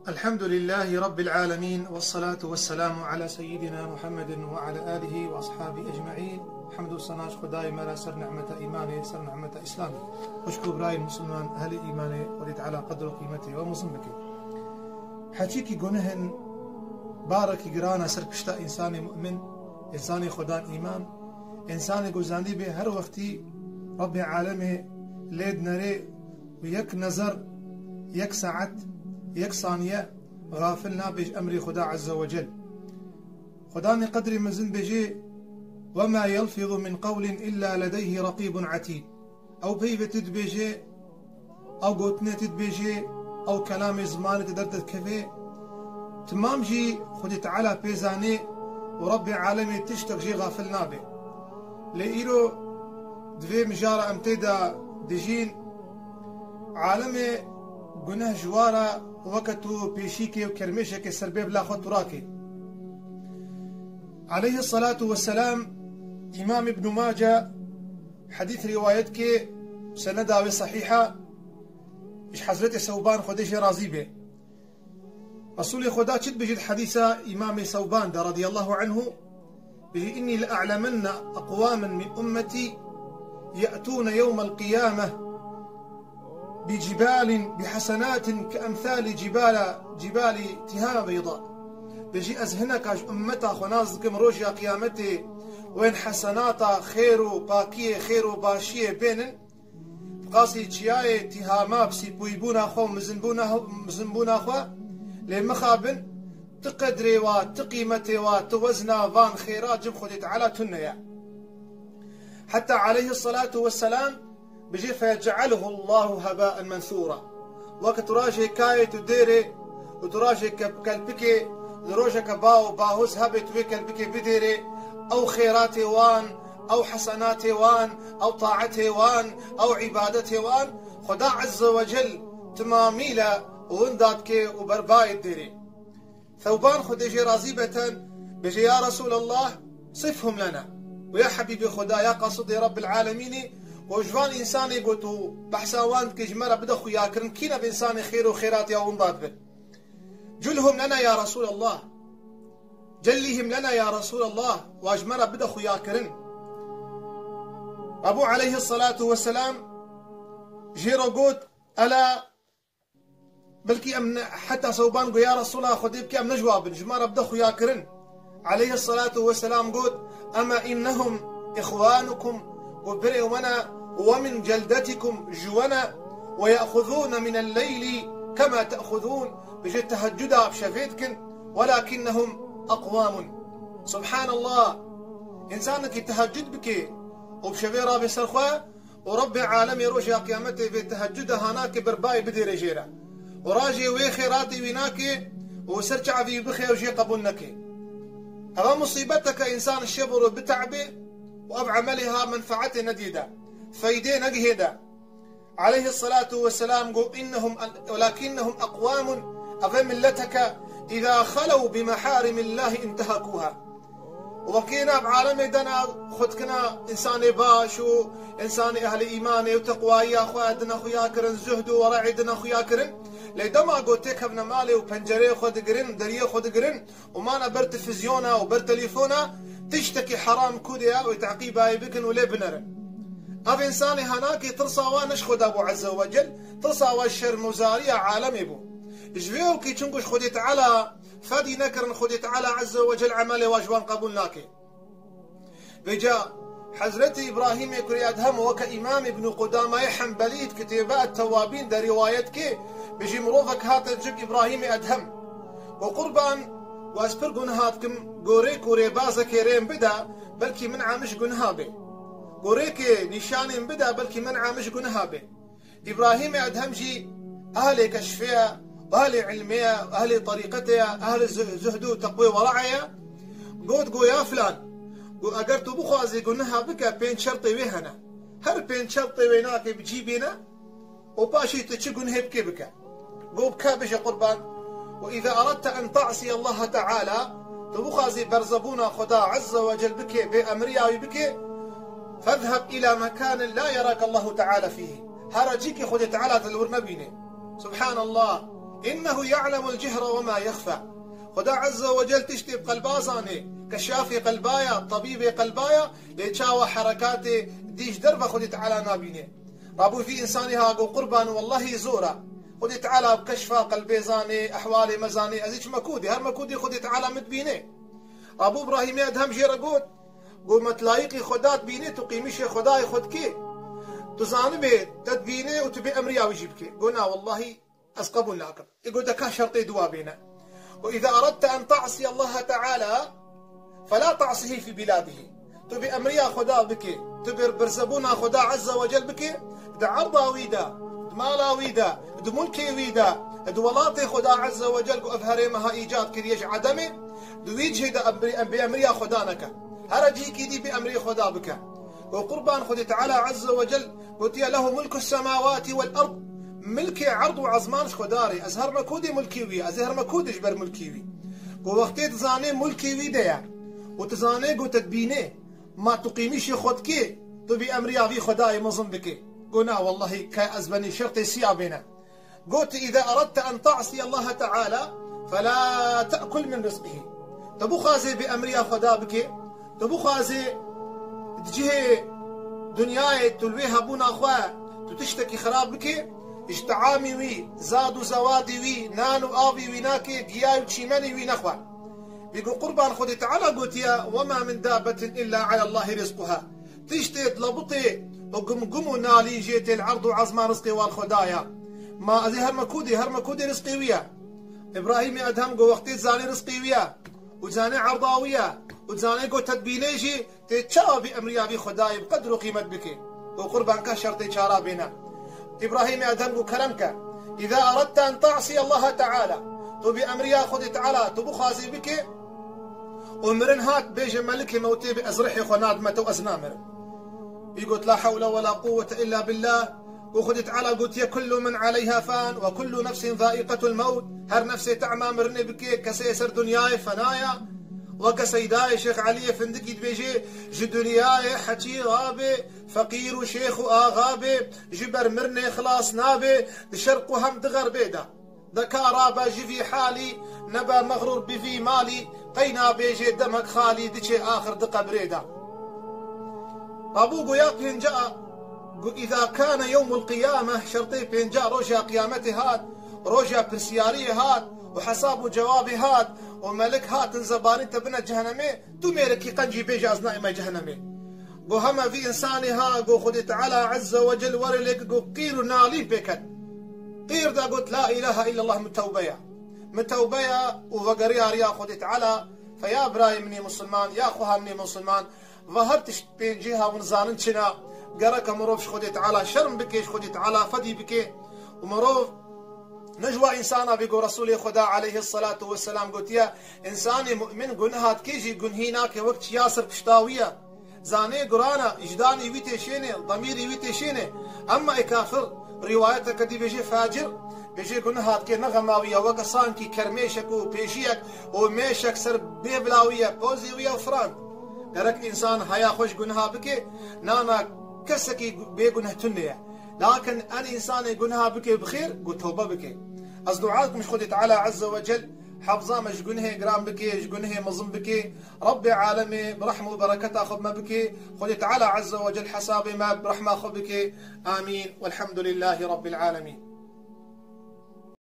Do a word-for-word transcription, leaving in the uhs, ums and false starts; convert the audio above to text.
الحمد لله رب العالمين، والصلاة والسلام على سيدنا محمد وعلى آله وأصحابه أجمعين. Hemd û sena ji Xwedayê me re ser nîmeta îmanê, ser nîmeta Îslamê. Xwişk û birayên Musulman, ehlê îmanê, Xwedê Teala qedr û qîmetê we mezin bike. Heçîkî gunehên barekî giran e ser pişta însanê mu'min, însanê xwedan îman, însanê ku zandî bê her wextî Rebbê Alemê lê dinere û yek nezer, yek saet, yek saniye xafil nabe ji emrê Xweda Azze ve Cel. Xwedanê qedrê mezin bêje: "وما يلفظ من قول إلا لديه رقيب عتيد." Ew peyvê tu dibêje, ew gotinê tu dibêje, ew kelamê zimanê tu derdikeve, timam jî Xwedê Teala pê zanê û Rebbê Alemê tiştek jê xafil nabe. Lê îro di vê mijara em tê de dijîn, alemê guneh ji wa re weke tu pêşîkê û kermêşekê ser bê bila xwe tu rakê. Aleyhisselatu vesselam, Îmam Îbnû Mace hedîs rîwayet ke seneda wê sehîh e, ji Hezretê Sewban, Xwedê jê razî be. Resûlê Xweda çi dibêje di hedîsa Îmamê Sewban de radiyallahu anhu? Bêje: "إني لأعلمن أقواما من أمتي يأتون يوم القيامة بجبال بحسنات كأمثال جبال، جبال تهامة بيضاء." Bêje: "Ez hineka ji ummeta xwe nas dikim, rojya qiyametê wên hesenata xêr û pakiyê, xêr û başiyê bênin, bi qasî çiyayê Tîhama, bi sîpûybûna xwe û mizinbûna, mizinbûna xwe, lê mixabin, ti qedrê wa, ti qîmetê wa, ti wezna van xêra cim Xwedê Teala tune ye." Heta aleyhisselatu vesselam bêje: "فيجعله الله هباء منثورا." Wek tu rajê kayê tu dêrê û tu rajê ke-, kelpikê, li rojeke ba û bahoz hebe tu wê kelpikê bidêrê, ew xêratê wan, ew hesenatê wan, ew taetê wan, ew îbadetê wan, Xweda Azze ve Cel timamîle winda dike û berbayê dêrê. Thewban, Xwedê jê razî be, ten bêje: "Ya Resûlallah, sifhum lena." Û ya Hebîbê Xweda, ya qasidê Rebbil Alemînê, û ji van însanê got û behsa wan dike, ji me re bide xuyakirin, kî ne bi însanê xêr û xêratiya winda dibin? "Culhum lena ya Resûlallah. Cellihim lena ya Resûlallah." Wa ji me re bide xuyakirin. Ebû aleyhisselatu vesselam jê re got: "Ela, belkî em ne," heta Sewban got: "Ya Resûla Xwedê, bike em ne ji wa bin, ji me re bide xuyakirin." Aleyhisselatu vesselam got: "Ema innehum ihwanukum." Got: "Birê we ne, we min celdetikum, ji we ne, ve ye'xuzûne minel leyli kema te'xuzûn." Bêje, tehecuda bi şevê dikin, "Welakinnehum aqwamun." Subhanallah. Însanekî teheccud bike û bi şevê rabe ser xwe, û Rebbê Alemê roja Qiyametê vê tehecuda hanakê berbayê bidêre jê re. Û rajê wê xêratê wî nake û ser çavî wî bixe û jê qebûl neke. Eva musîbeteke însan şev û roj bite'be û ev emelê ha menfaetê nedî de, feydê negihê de. Aleyhisselatu vesselam got: "İnnehum, velakinnehum akwamun, ev milleteke, iza xalew bi meharimillahi intehakuha." Wekî nav alemê dena xwe dikina însanê baş û însanê ehlê îmanê û teqwayiya xwe dine xuya kirin, zuhd û were'ê dine xuya kirin. Lê dema got têkevne malê û pencereyê xwe digirin, deriyê xwe digirin û mane ber televîzyona û ber telefona, tiştekî heram ku de ye wê teqîbayê bikin û lê binerin. Ev însanê hanakê tirsa wa ne ji Xweda bû Azze ve Cel, tirsa wa şermûzariya alemê bû. Ji vê yekê çinku ji Xwedê Teala fedî nekirin, Xwedê Teala Azze ve Cel emelê wa ji wan qebûl nake. Vêca Hezretî Îbrahîmê kurê Edhem weke Îmam Îbnû Qudamayê Hembelî di kitêba Et-Tewabîn de rîwayet ke, bijî mirovek hate cik Îbrahîmê Edhem. Û qurban, we ez pir guneha dikim, gorê ku rêbazekê rêm bide, belkî min emiş guneha bê. Gorêkê nîşanên bide, belkî min emiş guneha bê. Îbrahîmê Edhem jî ehlê keşfê ye, ehlê ilmê ye, ehlê terîqetê ye, ehlê zuh-, zuhd û teqwê weraê ye. Got, go ya filan, go eger tu bixwazî guneha bike, pênc şertê wê hene. Her pênc şertê wê nake bi cî bîne û paşê tu çi gunehê bikê bike. Go bike, bije qurban. Ve îza eradte en ta'siye Allahe Teala, tu bixwazî berzebûna Xweda Azze ve Cel bikê, bê emriya wî bikê, fezheb îla mekanin la yerake Allahu Teala fîhî. Here cîkê Xwedê Teala te li wir nebîne. Subhanallah. إنه يعلم الجهر وما يخفى. Xweda Azze ve Cel tiştê bi qelba zanê, keşafê qelba ya, tebîbê qelba ya, lê çawa herekatê dî ji derve Xwedê Teala nabînê. Rabû vî însanî ha go qurban wellahî zor e. Xwedê Teala bi keşfa qelbê zanê, ehwalê me zanê, ez ê çime kûdê, her me kûdê Xwedê Teala min dibînê. Rabû Îbrahîmê Edhem jê re got, go me tu layîqî Xweda dibînê, tu qîmîşê Xwedayê xwe dikê. Tu zanibê te dibînê û tu bê emriya wî jî bikê. Go na wellahî, ez qebûl nakim. Ê go de ka şertê dua bêne. وإذا أردت أن تعصي الله تعالى فلا تعصه في بلاده. Tu bi emriya Xweda bike, tu bi birzebûna Xweda Azze ve Cel bike, di erda wî de, di mala wî de, di mulkê wî de, di welatê Xweda Azze ve Cel ku ev herême ha îcad kiriye ji edemê, di wî cihê de emri-, em bi emriya Xweda neke. Here cihekî dî bi emrê Xweda bike. Û qurban Xwedê Teala Azze ve Cel gotiye, "Lehu mulku semawati vel erd." Milkê erd û ezman ji Xweda re. Ez her me ku dê mulkê wî ye. Ez ê her me ku dê ji ber mulkê wî. Ku wextê dizanê mulkê wî de ye. Û dizanê ku te dibînê. Ma tu qîmîşê xwe dikê, tu bi emriya vî Xwedayê mezin bikê. Ku na, wellahî, ke ez benî şertê siya bêne. Got, "إذا أردت أن تعصي الله تعالى فلا تأكل من رزقه." Tu bixwazê bi emriya Xweda bikê, tu bixwazê di cihê dinyayê tu li wê hebûna xwe tu tiştekî xirab bikê, ji teamî wî, zad û zewadî wî, nan û avî wî nakê, giyay û çîmenî wî nexwe. Vî ku qurban Xwedê Teala gotiye, "وما من دابة إلا على الله رزقها." Tiştê dilebitê û gumgum û nalî jê tê li erd û ezman rizqê wan Xweda ye. Ma ez ê her me ku dê, her me ku dê rizqê wî ye. Îbrahîmê Edhem got wextê zanê rizqê wî ye û zanê erda wî ye û zanê got te dibînê jî tê çawa bi emriya vî Xwedayê bi qedr û qîmet bike û qurban ka şertê çara bêne. Îbrahîmê Edhem got kerem ke. إذا أردت أن تعصي الله تعالى. Tu bi emriya Xwedê Teala, tu bixwazî bike, û mirin hat, bêje melikê mewtê bi ez rihê xwe nadime te û ez namirim. Wî got, "La hewle we la quwwete illa billah." Û Xwedê Teala gotiye, "Kullu men aleyha fan ve kullu nefsin zaiqetul mewt." Her nefsê tehma mirinê bike, kesê ser dinyayê fena ya. Weke Seydayê Şêx Eliyê Findikî dibêje, "Ji dinyayê heçî rabe, feqîr û şêx û axa be, ji ber mirinê xilas nabe, di şerq û hem di xerbê de." Deka rabe ji vî halî, nebe mexrûr bi vî malî, qey nabêjê demek xalî diçê axir di qebrê de. Rabû goya pênca, gu îza kane yewmul qiyame, şertê pênca roja qiyametê hat, roja pirsiyariyê hat û hesab û cewabê hat û melik hatin zebanî te bine cehenemê, tu mêrekî qencî bêje ez naîme cehenemê. Go heme vî însanê ha, go Xwedê Teala Azze ve Cel were lê go qîr û nalîn pê ket. Qîr da got, "La ilahe illallah, min tewbe ya. Min tewbe ya û vegeriya riya Xwedê Teala." Fe ya birayê min ê musulman, ya xweha min ê musulman, ve her tişt pêncî ha hûn zanin çi ne, gereke mirov ji Xwedê Teala şerm bike, ji Xwedê Teala fedî bike û mirov ne ji wa însana bê ku Resûlê Xweda aleyhisselatu vesselam gotiye, însanê mu'min guneha dike jî gunhî nake wek çiya ser pişta wî ye. Zanê guran e, îcdanê wî tê şênê, demîrê wî tê şênê. Emma ê kafir, rîwayeteke dî bêjê facir, bêjê guneha dike ne xema wî ye, weke sankî kermêşek û pêşiyek û mêşek ser bê bila wî ye, pozê wî ye û firan. Gerek însan haya xwe ji guneha bike, nana kesekî bê guneh tune ye. Lakin en însanê guneha bike bi xêr, got tewbe bike. Ez dua dikim ji Xwedê Teala Azze ve Cel hefza me ji gunehê giran bike, ji gunehê mezin bike. Rabbê alemê bi rehm û bereketa xwe bi me bike. Xwedê Teala Azze ve Cel hesabê me bi rehma xwe bike. Amîn. Welhamdulillahî Rabbil alemîn.